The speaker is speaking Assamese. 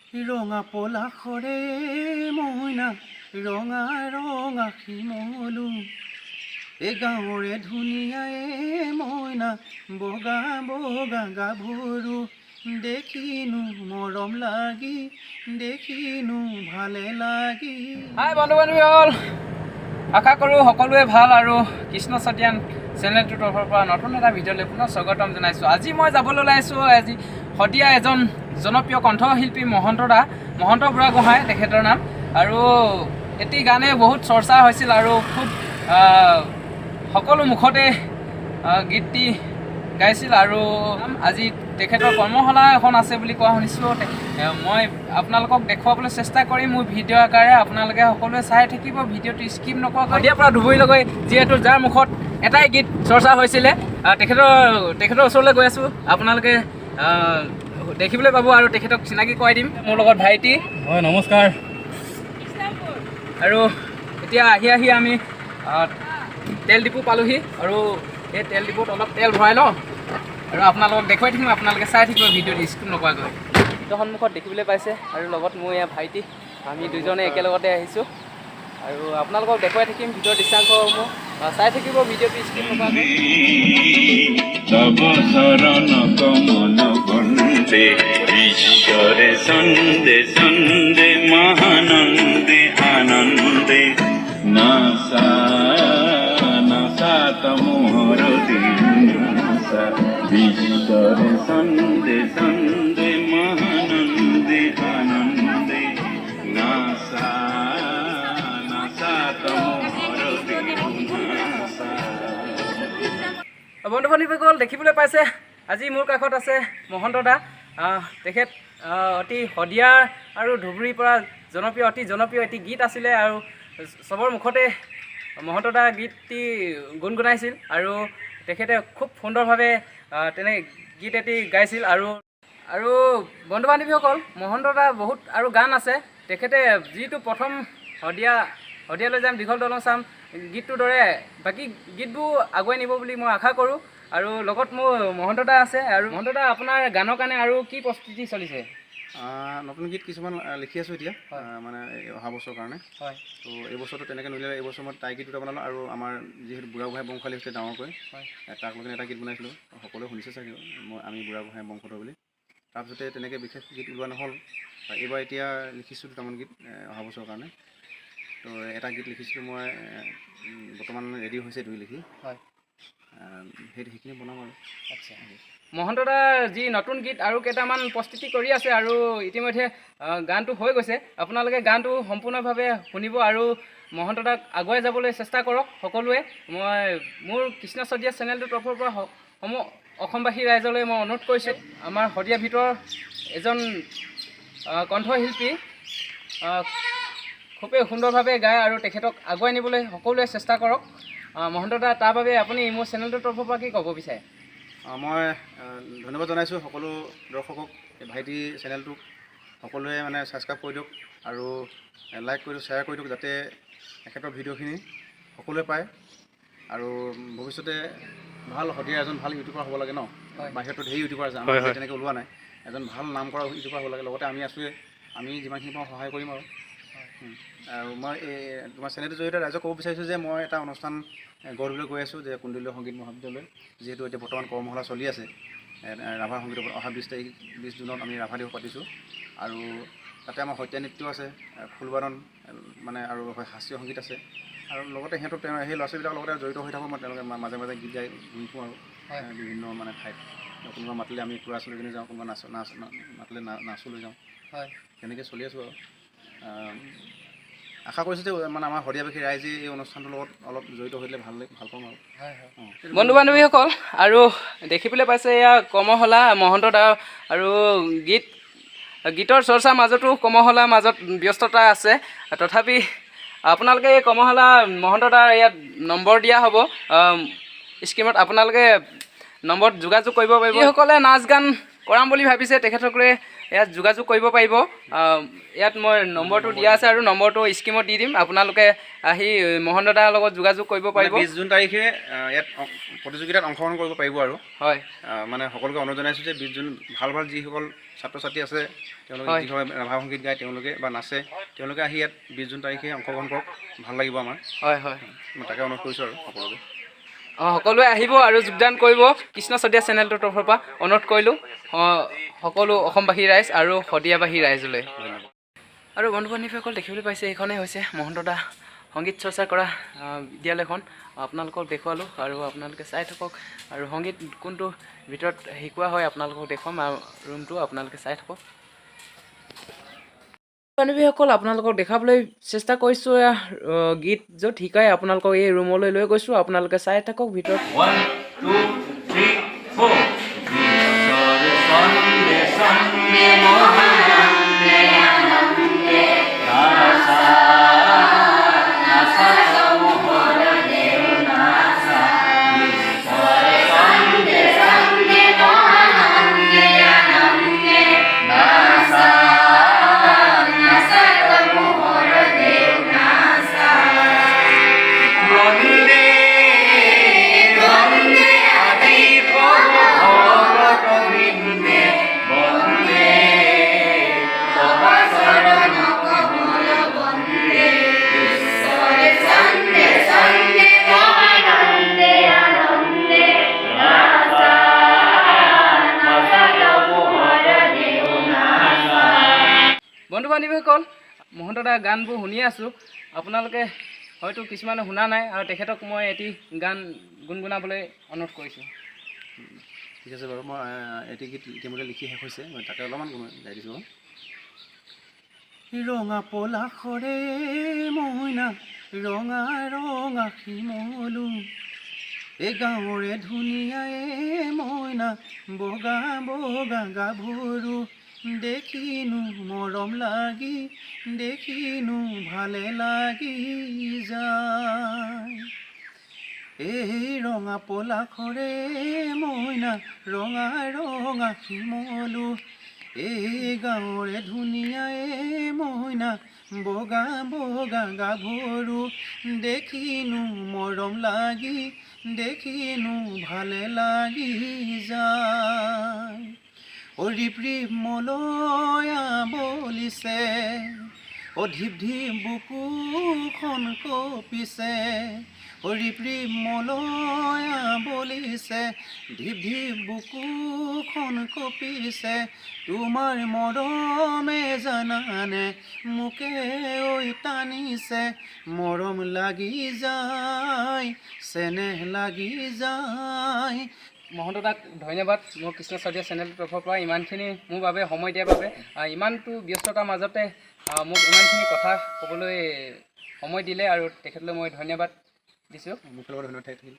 ৰঙা পলাশৰে মইনা, ৰঙা ৰঙা শিমলু। এই গাঁৱৰে ধুনীয়া এ মইনা, বগা বগা গাভৰু। দেখিনো মৰম লাগি, দেখিনো ভালে লাগি। হাই বন্ধু বান্ধৱীসকল, আশা কৰোঁ সকলোৱে ভাল আৰু কৃষ্ণ চতিয়ান চেনেলটোৰ তৰফৰ পৰা নতুন এটা ভিডিঅ'লৈ পুনৰ স্বাগতম জনাইছোঁ। আজি মই যাবলৈ ওলাইছোঁ, আজি শদিয়া এজন জনপ্ৰিয় কণ্ঠশিল্পী মহন্ত দা, মহন্ত বুঢ়াগোহাঁই তেখেতৰ নাম। আৰু এটি গানে বহুত চৰ্চা হৈছিল আৰু খুব সকলো মুখতে গীতটি গাইছিল। আৰু আজি তেখেতৰ কৰ্মশালা এখন আছে বুলি কোৱা শুনিছোঁ। মই আপোনালোকক দেখুৱাবলৈ চেষ্টা কৰিম মোৰ ভিডিঅ' আকাৰে। আপোনালোকে সকলোৱে চাই থাকিব ভিডিঅ'টো স্কিপ নকৰাকৈ। শদিয়াৰ পৰা ধুবুৰীলৈকে যিহেতু যাৰ মুখত এটাই গীত চৰ্চা হৈছিলে, তেখেতৰ ওচৰলৈ গৈ আছোঁ। আপোনালোকে দেখিবলৈ পাব আৰু তেখেতক চিনাকি কৰাই দিম। মোৰ লগত ভাইটি। হয়, নমস্কাৰ। আৰু এতিয়া আহি আহি আমি তেল ডিপু পালোহি আৰু এই তেল ডিপুত অলপ তেল ভৰাই লওঁ আৰু আপোনালোকক দেখুৱাই থাকিম। আপোনালোকে চাই থাকিব ভিডিঅ'টো স্কিপ নকৰাকৈ। ভিডিঅ' সন্মুখত দেখিবলৈ পাইছে আৰু লগত মোৰ এয়া ভাইটি, আমি দুজনে একেলগতে আহিছোঁ আৰু আপোনালোকক দেখুৱাই থাকিম ভিডিঅ'ৰ দৃশ্যাংশসমূহ। চাই থাকিব ভিডিঅ'টো স্কিপ নকৰাকৈ। তব চরণ কমল বন্দে, ঈশ্বরে ছন্দে ছন্দে মহানন্দে আনন্দে। নাসা নাসা তমোহর দিনাসা, ঈশ্বরে ছন্দে ছন্দে মহানন্দে আনন্দে। নাসা নাসা তমোহর দিনাসা। বন্ধু বান্ধৱীসকল, দেখিবলৈ পাইছে আজি মোৰ কাষত আছে মহন্ত দা। তেখেত অতি শদিয়া আৰু ধুবুৰীৰ পৰা জনপ্ৰিয়, অতি জনপ্ৰিয় এটি গীত আছিলে আৰু চবৰ মুখতে মহন্ত দা গীতটি গুণগুণাইছিল আৰু তেখেতে খুব সুন্দৰভাৱে তেনে গীত এটি গাইছিল। আৰু আৰু বন্ধু বান্ধৱীসকল, মহন্ত দা বহুত আৰু গান আছে। তেখেতে যিটো প্ৰথম শদিয়ালৈ যাম দীঘল দলং চাম গীতটোৰ দৰে বাকী গীতবোৰ আগুৱাই নিব বুলি মই আশা কৰোঁ। আৰু লগত মোৰ মহন্ত দা আছে। আৰু মহন্ত দা, আপোনাৰ গানৰ কাৰণে আৰু কি প্ৰস্তুতি চলিছে? নতুন গীত কিছুমান লিখি আছোঁ এতিয়া, মানে এই অহা বছৰৰ কাৰণে। তো এই বছৰটো তেনেকৈ নোলিয়ালে। এইবছৰ মই তাই গীত দুটা বনালোঁ আৰু আমাৰ যিহেতু বুঢ়াগোহাঁই বংশালী হৈছে ডাঙৰকৈ, তাক লৈ এটা গীত বনাইছিলোঁ। সকলোৱে শুনিছে চাগে, মই আমি বুঢ়াগোহাঁই বংশধৰ বুলি। তাৰপিছতে তেনেকৈ বিশেষ গীত ওলোৱা নহ'ল। এইবাৰ এতিয়া লিখিছোঁ দুটামান গীত অহা বছৰৰ কাৰণে। তো এটা গীত লিখিছিলোঁ মই, বৰ্তমান ৰেডি হৈছে দুই লিখি। সেইখিনি বনাম আৰু। আচ্ছা, মহন্ত দাৰ যি নতুন গীত আৰু কেইটামান প্ৰস্তুতি কৰি আছে আৰু ইতিমধ্যে গানটো হৈ গৈছে। আপোনালোকে গানটো সম্পূৰ্ণভাৱে শুনিব আৰু মহন্ত দাক আগুৱাই যাবলৈ চেষ্টা কৰক সকলোৱে। মই মোৰ কৃষ্ণ শদিয়া চেনেলটোৰ তৰফৰ পৰা সমূহ অসমবাসী ৰাইজলৈ মই অনুৰোধ কৰিছোঁ। আমাৰ শদিয়াৰ ভিতৰৰ এজন কণ্ঠশিল্পী, খুবেই সুন্দৰভাৱে গায় আৰু তেখেতক আগুৱাই নিবলৈ সকলোৱে চেষ্টা কৰক। মহন্ত দা, তাৰ বাবে আপুনি মোৰ চেনেলটোৰ তৰফৰ পৰা কি ক'ব বিচাৰে? মই ধন্যবাদ জনাইছোঁ সকলো দৰ্শকক। এই ভাইটি চেনেলটোক সকলোৱে মানে ছাবস্ক্ৰাইব কৰি দিয়ক আৰু লাইক কৰি দিয়ক, শ্বেয়াৰ কৰি দিয়ক, যাতে এখেতৰ ভিডিঅ'খিনি সকলোৱে পায় আৰু ভৱিষ্যতে ভাল শদিয়াৰ এজন ভাল ইউটিউবাৰ হ'ব লাগে ন। বাহিৰতো ধেৰ ইউটিউবাৰ আছে, আমাৰ তেনেকৈ ওলোৱা নাই। এজন ভাল নাম কৰা ইউটিউবাৰ হ'ব লাগে। লগতে আমি আছোঁৱে, আমি যিমানখিনি পাৰোঁ সহায় কৰিম। আৰু আৰু মই এই তোমাৰ চেনেলটোৰ জৰিয়তে ৰাইজক ক'ব বিচাৰিছোঁ যে মই এটা অনুষ্ঠান গঢ় দিবলৈ গৈ আছোঁ যে কুণ্ডলীয় সংগীত মহাবিদ্যালয়, যিহেতু এতিয়া বৰ্তমান কৰ্মশালা চলি আছে ৰাভা সংগীতৰ ওপৰত। অহা 20 তাৰিখ, 20 জুনত আমি ৰাভা দিৱস পাতিছোঁ আৰু তাতে আমাৰ সত্ৰীয়া নৃত্য আছে, খোলবাদন, মানে আৰু শাস্ত্ৰীয় সংগীত আছে। আৰু লগতে সিহঁতক তেওঁ সেই ল'ৰা ছোৱালীবিলাকৰ লগতে জড়িত হৈ থাকোঁ মই। তেওঁলোকে মাজে মাজে গীত গাই ঘূৰি ফুৰোঁ আৰু বিভিন্ন মানে ঠাইত কোনোবা মাতিলে আমি কোৰাছ লৈ কিনে যাওঁ, কোনোবা নাচ নাচ মাতিলে নাচো লৈ যাওঁ। তেনেকৈ চলি আছোঁ। আৰু আশা কৰিছোঁ যে মানে আমাৰ শদিয়াবাসী ৰাইজে এই অনুষ্ঠানটোৰ লগত অলপ জড়িত হৈ দিলে ভাল ভাল পাম আৰু। বন্ধু বান্ধৱীসকল, আৰু দেখিবলৈ পাইছে এয়া কৰ্মশালা মহন্ত দা আৰু গীতৰ চৰ্চাৰ মাজতো কৰ্মশালাৰ মাজত ব্যস্ততা আছে। তথাপি আপোনালোকে এই কৰ্মশালা মহন্ত দাৰ ইয়াত নম্বৰ দিয়া হ'ব স্ক্ৰীণত, আপোনালোকে নম্বৰত যোগাযোগ কৰিব পাৰিব। যিসকলে নাচ গান কৰাম বুলি ভাবিছে, তেখেতসকলে ইয়াত যোগাযোগ কৰিব পাৰিব। ইয়াত মই নম্বৰটো দিয়া আছে আৰু নম্বৰটো স্ক্ৰীণত দি দিম, আপোনালোকে আহি মহন্ত দাৰ লগত যোগাযোগ কৰিব পাৰিব। 20 জুন তাৰিখে ইয়াত প্ৰতিযোগিতাত অংশগ্ৰহণ কৰিব পাৰিব আৰু মানে সকলোকে অনুৰোধ জনাইছোঁ যে 20 জুন ভাল ভাল যিসকল ছাত্ৰ ছাত্ৰী আছে, তেওঁলোকে যিসকলে ৰাভা সংগীত গায় তেওঁলোকে বা নাচে, তেওঁলোকে আহি ইয়াত 20 জুন তাৰিখে অংশগ্ৰহণ কৰক, ভাল লাগিব আমাৰ। হয় হয় মই তাকে অনুৰোধ কৰিছোঁ আৰু সকলোকে। অঁ, সকলোৱে আহিব আৰু যোগদান কৰিব। কৃষ্ণ শদিয়া চেনেলটোৰ তৰফৰ পৰা অনুৰোধ কৰিলোঁ সকলো অসমবাসী ৰাইজ আৰু শদিয়াবাসী ৰাইজলৈ। ধন্যবাদ। আৰু বন্ধু বান্ধৱীসকল, দেখিবলৈ পাইছে, এইখনেই হৈছে মহন্ত দা সংগীত চৰ্চা কৰা বিদ্যালয়খন। আপোনালোকক দেখুৱালোঁ আৰু আপোনালোকে চাই থাকক। আৰু সংগীত কোনটো ভিতৰত শিকোৱা হয় আপোনালোকক দেখুৱাম আৰু ৰুমটো আপোনালোকে চাই থাকক। বান্ধৱীসকল, আপোনালোকক দেখাবলৈ চেষ্টা কৰিছোঁ এয়া গীত য'ত শিকাই, আপোনালোকক এই ৰুমলৈ লৈ গৈছোঁ, আপোনালোকে চাই থাকক ভিতৰত। 1, 2, 3, 4. ঈশ্বৰে ছন্দে ছন্দে মহানন্দে আনন্দে নাচা নাচা মোহৰ দেউ নাচা। ঈশ্বৰে ছন্দে ছন্দে মহানন্দে আনন্দে নাচা নাচা মোহৰ দেউ নাচা। বন্দে বন্দে আদি ভগৱত বৃন্দে বন্দে তব চৰণ কমল বন্দে। ঈশ্বৰে ছন্দে ছন্দে মহানন্দে আনন্দে নাচা নাচা মোহৰ দেউ নাচা। বন্ধু বান্ধৱীসকল, মহন্ত দাৰ গানবোৰ শুনি আছোঁ, আপোনালোকে হয়তো কিছুমানে শুনা নাই আৰু তেখেতক মই এটি গান গুণগুণাবলৈ অনুৰোধ কৰিছোঁ। ঠিক আছে বাৰু, মই এটি গীত ইতিমধ্যে লিখি শেষ হৈছে, মই তাকে অলপমান গাই দিছোঁ বাৰু। ৰঙা পলাশৰে মইনা, ৰঙা ৰঙা শিমলু, এই গাঁৱৰে ধুনীয়া এ মইনা, বগা বগা গাভৰু, দেখিনো মৰম লাগি, দেখিনো ভালে লাগি যায়। এই ৰঙা পলাশৰে মইনা, ৰঙা ৰঙা শিমলু, এই গাঁৱৰে ধুনীয়া এ মইনা, বগা বগা গাভৰু, দেখিনো মৰম লাগি, দেখিনো ভালে লাগি যায়। অ ৰিপ মলয়া বলিছে, অ ঢিপ ঢিপ বুকুখন কঁপিছে। অ ৰিপ মলয়া বলিছে, ঢিপ ঢিপ বুকুখন কঁপিছে। তোমাৰ মৰমে জানানে মোকে ঐ টানিছে, মৰম লাগি যায়, চেনেহ লাগি যায়। মহন্ত দাক ধন্যবাদ মোৰ কৃষ্ণ শদিয়া চেনেলটোৰ তৰফৰ পৰা ইমানখিনি মোৰ বাবে সময় দিয়াৰ বাবে, ইমানটো ব্যস্ততাৰ মাজতে মোক ইমানখিনি কথা ক'বলৈ সময় দিলে আৰু তেখেতলৈ মই ধন্যবাদ দিছোঁ। মোৰ ফালৰ পৰা ধন্যবাদ থাকিল।